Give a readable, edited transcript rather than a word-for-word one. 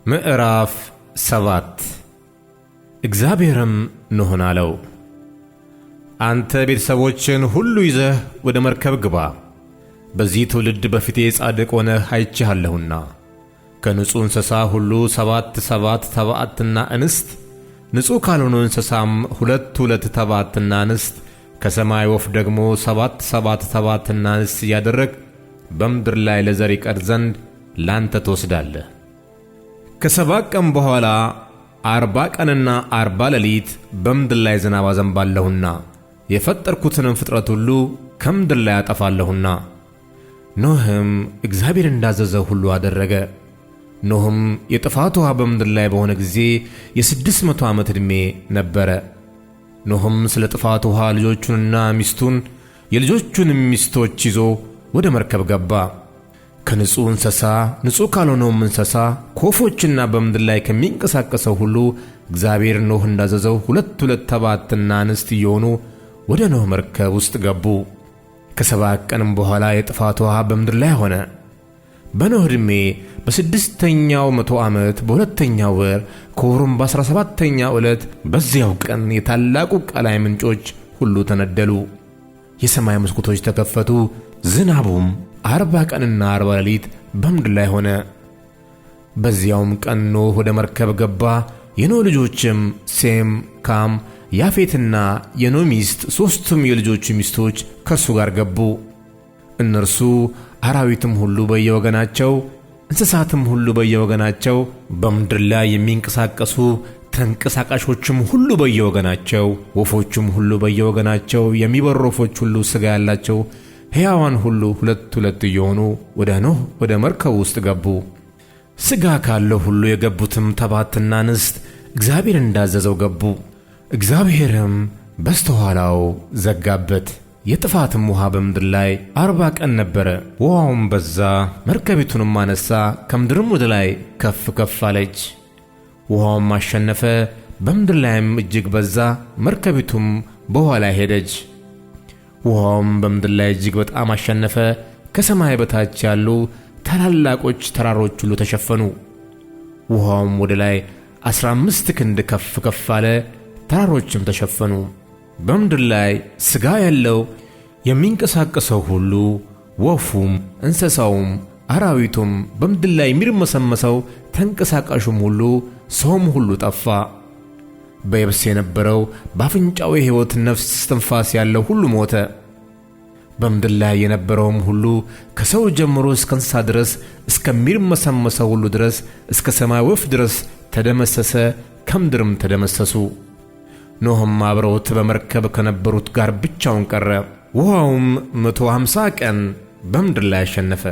ምዕራፍ 7። እግዚአብሔርም ኖኅን አለው፣ አንተ ቤተሰቦችህን ሁሉ ይዘህ ወደ መርከብ ግባ፣ በዚህ ትውልድ በፊቴ ጻድቅ ሆነህ አይቼሃለሁና። ከንጹሕ እንስሳ ሁሉ ሰባት ሰባት ተባዕትና እንስት፣ ንጹሕ ካልሆኑ እንስሳም ሁለት ሁለት ተባዕትና እንስት፣ ከሰማይ ወፍ ደግሞ ሰባት ሰባት ተባዕትና እንስት እያደረግህ በምድር ላይ ለዘር ይቀር ዘንድ ላንተ ትወስዳለህ። ከ7 ቀን በኋላ 40 ቀንና 40 ሌሊት በምድር ላይ ዝናብ አዘንባለሁና የፈጠርኩትንም ፍጥረት ሁሉ ከምድር ላይ አጠፋለሁና። ኖኅም እግዚአብሔር እንዳዘዘው ሁሉ አደረገ። ኖኅም የጥፋት ውኃ በምድር ላይ በሆነ ጊዜ የ600 ዓመት ዕድሜ ነበረ። ኖኅም ስለ ጥፋት ውኃ ልጆቹንና ሚስቱን የልጆቹንም ሚስቶች ይዞ ወደ መርከብ ገባ። ከንጹሕ እንስሳ ንጹሕ ካልሆነውም እንስሳ ከወፎችና በምድር ላይ ከሚንቀሳቀሰው ሁሉ እግዚአብሔር ኖኅ እንዳዘዘው ሁለት ሁለት ተባትና እንስት እየሆኑ ወደ ኖኅ መርከብ ውስጥ ገቡ። ከ7 ቀንም በኋላ የጥፋት ውኃ በምድር ላይ ሆነ። በኖኅ ዕድሜ በስድስተኛው መቶ ዓመት በሁለተኛው ወር ከወሩም በ17ኛው ዕለት በዚያው ቀን የታላቁ ቀላይ ምንጮች ሁሉ ተነደሉ። የሰማይ መስኮቶች ተከፈቱ፣ ዝናቡም 40 ቀንና 40 ሌሊት በምድር ላይ ሆነ። በዚያውም ቀን ኖኅ ወደ መርከብ ገባ። የኖኅ ልጆችም ሴም፣ ካም፣ ያፌትና የኖኅ ሚስት ሦስቱም የልጆቹ ሚስቶች ከእርሱ ጋር ገቡ። እነርሱ አራዊትም ሁሉ በየወገናቸው፣ እንስሳትም ሁሉ በየወገናቸው፣ በምድር ላይ የሚንቀሳቀሱ ተንቀሳቃሾችም ሁሉ በየወገናቸው፣ ወፎችም ሁሉ በየወገናቸው፣ የሚበሩ ወፎች ሁሉ ሥጋ ያላቸው ሕያዋን ሁሉ ሁለት ሁለት እየሆኑ ወደ ኖኅ ወደ መርከቡ ውስጥ ገቡ። ሥጋ ካለው ሁሉ የገቡትም ተባትና እንስት እግዚአብሔር እንዳዘዘው ገቡ። እግዚአብሔርም በስተኋላው ዘጋበት። የጥፋትም ውኃ በምድር ላይ 40 ቀን ነበረ። ውኃውም በዛ፣ መርከቢቱንም አነሣ፣ ከምድርም ወደ ላይ ከፍ ከፍ አለች። ውኃውም አሸነፈ፣ በምድር ላይም እጅግ በዛ። መርከቢቱም በውኃ ላይ ሄደች። ውኃውም በምድር ላይ እጅግ በጣም አሸነፈ። ከሰማይ በታች ያሉ ታላላቆች ተራሮች ሁሉ ተሸፈኑ። ውኃውም ወደ ላይ 15 ክንድ ከፍ ከፍ አለ፣ ተራሮችም ተሸፈኑ። በምድር ላይ ሥጋ ያለው የሚንቀሳቀሰው ሁሉ ወፉም፣ እንስሳውም፣ አራዊቱም፣ በምድር ላይ የሚርመሰመሰው ተንቀሳቃሹም ሁሉ ሰውም ሁሉ ጠፋ። በየብስ የነበረው በአፍንጫው የሕይወት ነፍስ እስትንፋስ ያለው ሁሉ ሞተ። በምድር ላይ የነበረውም ሁሉ ከሰው ጀምሮ እስከ እንስሳ ድረስ እስከሚርመሰመሰው ሁሉ ድረስ እስከ ሰማይ ወፍ ድረስ ተደመሰሰ፣ ከምድርም ተደመሰሱ። ኖኅም አብረውት በመርከብ ከነበሩት ጋር ብቻውን ቀረ። ውኃውም 150 ቀን በምድር ላይ አሸነፈ።